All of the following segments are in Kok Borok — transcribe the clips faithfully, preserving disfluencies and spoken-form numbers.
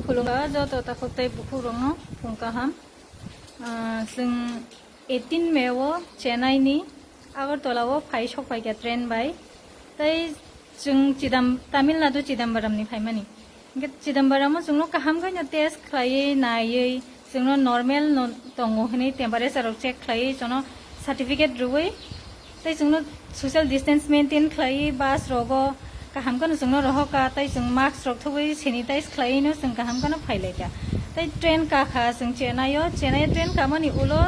Khulumkha joto takhuk tei bukhukrokno phung kaham. Ah, chwng eighteen May o Chennai ni Agartala o phai sok phaikha train bai. Tei chwng Chidam-, Tamil Nadu Chidambaram ni phaimani. Hwnkhe Chidambaram o chwngno kaham khaino test khlaiwi naiwi chwngno normal no tongo hwnwi temperature rok check khlaiwi chwngno certificate rwui tei chwngno social distance maintain khlaiwi bus rogo kaham kheno chwngno rohorkha tei chwng mask rok thubui sanitize khlaiwino chwng kaham kheno phailaikha. Tei train kakha chwng Chennai o, Chennai o train kamani ulo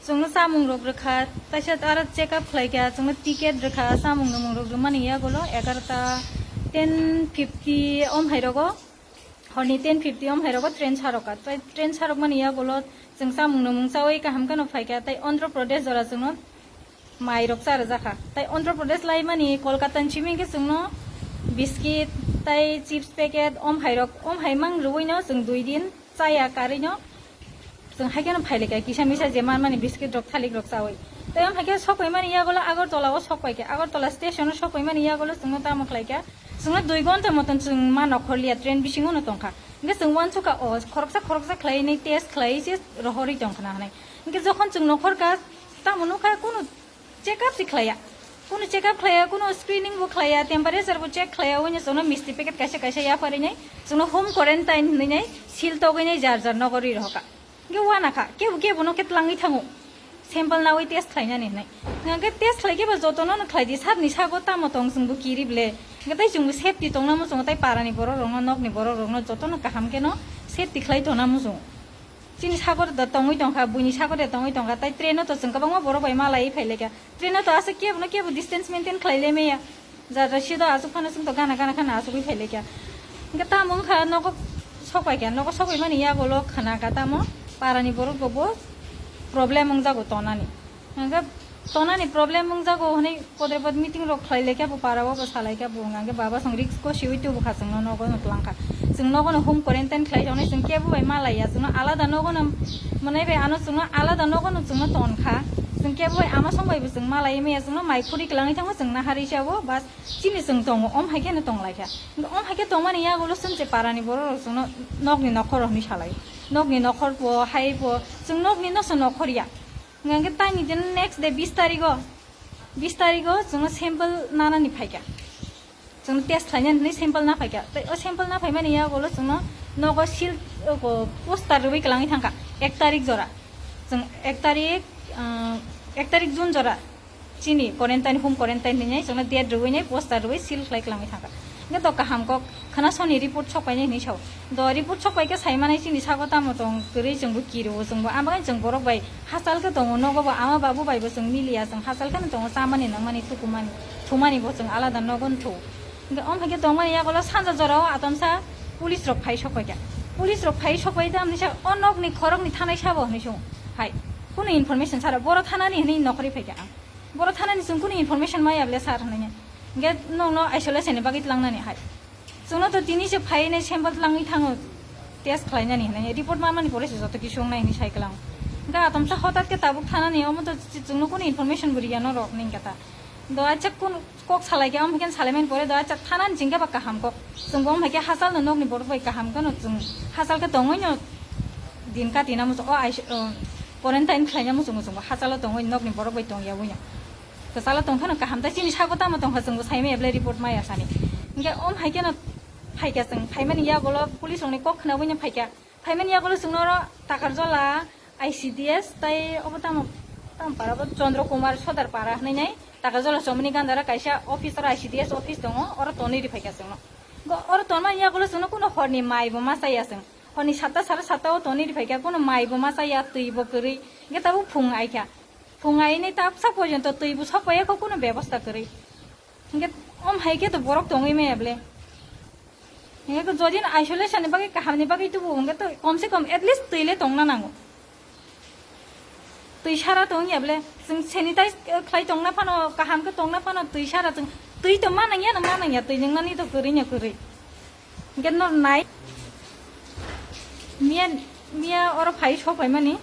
chwngno chamung rok rwkha, taisa aro check up khlaikha, chwngno ticket rwkha, chamung nwmung rok rwmani yagulo egarota ten fifty om hai rogo, horni ten fifty om hai rogo train sarokha. Tai train sarokmani yagulo chwng chamung nwmung chawi kaham kheno phaikha, tai Andhra Pradesh jora chwngno mai rok cha rwjakha. Tai Andhra Pradesh laimani Kolkata ni simi hwnkhe chwngno biscuit tai chips packet om hai rok, om hai mang rwui no chwng dui din chaya karwi no chwng hai kheno phailaikha kisa misa je manmani biscuit rok thalik rok chawi. Tai om hai khe sok paimani yagulo Agartala o sok paikha, Agartala station o sok paimani yagulo chwngno tamo khlaikha, chwngno dui gonta moton chwng ma nokhorliya train bisingo no tongkha. Hwnkhe chwng uansukha o khoroksa khoroksa khlaiwi test khlaiwi se rohorwi tongkhna hwnwi. Hwnkhe jokhon chwng nokhorkha tamo nukha kunu check up se khlaiya, kunu check up khlaiya, kunu screening bo khlaiya, temperature bo check khlaiya, oino chwngno misti packet kaisa kaisa yapharwi nai chwngno home quarantine hwnwi nai seal togwi nai jar jar nogo rwi rohorkha. Hwnkhe uanakha kebo kebo no khe tlangwi thango sample nawi test khlainani hwnwi. Hwnkhe test khlai khe ba jotono no khlai di, sabni sago tamo tong chwngbo kiri ble. Hwnkhe tai chwngbo safety tongna muchungo, tai parani borok rokno, nokni borok rokno jotono kaham kheno safety khlai tongna muchungo. Chini sagor da tongwi tongkha, buini sagor da tongwi tongkha, tai train o to chwng kwbangma borok bai malaiwi phailaikha. Train o to aswk kebo no kebo distance maintain khlai le maya. Jar jar sida aswk phano chwng to gana gana khana aswkwi phailaikha. Hwnkhe tamo wngkha nogo sok paikha, nogo sok paimani yagulo khana kha tamo parani borok rokbo problem wngjago tonani. Hwnkhe tonani problem wngjago hwnwi podre pod meeting rok khlai laikha bo, para o bo sa laikha bo, hwnkhe baba chwng risk o siwi tubu kha, chwngno nogo no tlang kha, chwng nogo no home quarantine khlai tongnai, chwng kebo bai ma laiya, chwngno alada nogo no mwnai bai ano chwngno alada nogo no chwngno ton kha, chwng kebo bai ama song bai bo chwng ma lai maya, chwngno mai khuri kwlangwi thango, chwng nahari sabo bas chini chwng tongo, om hai kheno tong laikha, hwnkhe om hai khe tongmani yagulo chwng je parani borok rok chwngno nokni nokhor hwnwi salai, nokni nokhor bo hai bo chwng nokni no se nokhor ya. Hwnkhe tani din next day bis tarigo, bis tarigo chwngno sample nanani phaikha. Chwng test khlainani hwnwi sample na phaikha. Tai o sample na phaimani yagulo chwngno nogo seal, o, poster rwui kwlangwi thangkha ek tarik jora. Chwng ek tarik, ah, ek tarik June jora. Chini quarantine, home quarantine hinwi chwngno date rwui nai poster rwui seal khlai kwlangwi thangkha. Hwnkhe to kaham kok khwna soni report sok painai hinwi sao. Do report sok pai khe sai manai chini sago tamo tong kwrwi chwngbo kiro chwngbo, ama bai chwng borok bai hachal khe tongo, nogo bo ama babu bai bo chwng miliya, chwng hachal kheno tongo, chamani nangmani tukumani thumani bo chwng alada nogo no thu. Hwnkhe om hai khe tongmani yagulo sanja jorao atomsa police rok phai sok pai kha. Police rok phai sok pai tamni sa o nokni khorokni thanai sabo hinwi song hai. Kunu information sara boro thanani hinwi nokhorwi phai kha ang. Boro thanani chwng kunu information maya ble sir hinwi. Hwnkhe nokno isolation ni bagwi tlangnani hai. Chwngno to tini se phai nai sample tlangwi thango test khlainani hinwi. Report manmani pore se joto kisu wngnai hinwi sai kwlang. Hwnkhe atomsa hotat khe tabuk thanani omo to ch-, chwngno kunu information bo riya norok hwnwi hwnkhe ta. Do acha kun kok salai khe, omo hai khe salaimani pore do acha thanani chingkhe ba kaham kok. Chwng bo omo hai khe hachal no nokni borok bai kaham kheno chwng hachal khe tongwi no din kati na muchung o ais-, o quarantine khlaina muchungo chwng bo hachalo tongwi nokni borok bai tongya wi no. Kwchalo tong kheno kaham, tai chini sago tamo tong kha chwng bo sai maya ble report maya sani. Hwnkhe omo hai kheno phai kha chwng, phaimani yagulo police rokni kok khnawi no phai kha. Phaimani yagulo chwngno oro Takarjola I C D S tai obo tamo, tamo para bo Chandra Kumar Sodar para hinwi nai Takarjola chomoni gandara kaisa office, oro I C D S office tongo, oro tonwi rwphai kha chwngno. Go-, oro tonmani yagulo chwngno kuno horni mai bo ma chaya chwng. Horni satta sare satta o tonwi rwphai kha, kuno mai bo ma chaya, twi bo kwrwi. Hwnkhe tabuk phung ai kha. Phung ai nai ta sak porjonto twi bo sok paiya kho, kuno bebosta kwrwi. Hwnkhe om hai khe to borok tongwi maya ble. Hwnkhe jodi no isolation ni bagwi, kaham ni bagwi tubu, hwnkhe to kom se kom at least twi le tongna nango. Twi sara tong ya ble, chwng sanitize, eh, khlai tongna phano, kaham khe tongna phano twi sara chwng, twi to ma nang ya no ma nang ya, twi nang nani to kwrwi no kwrwi. Hwnkhe no nai, miya, miya oro phai sok phaimani.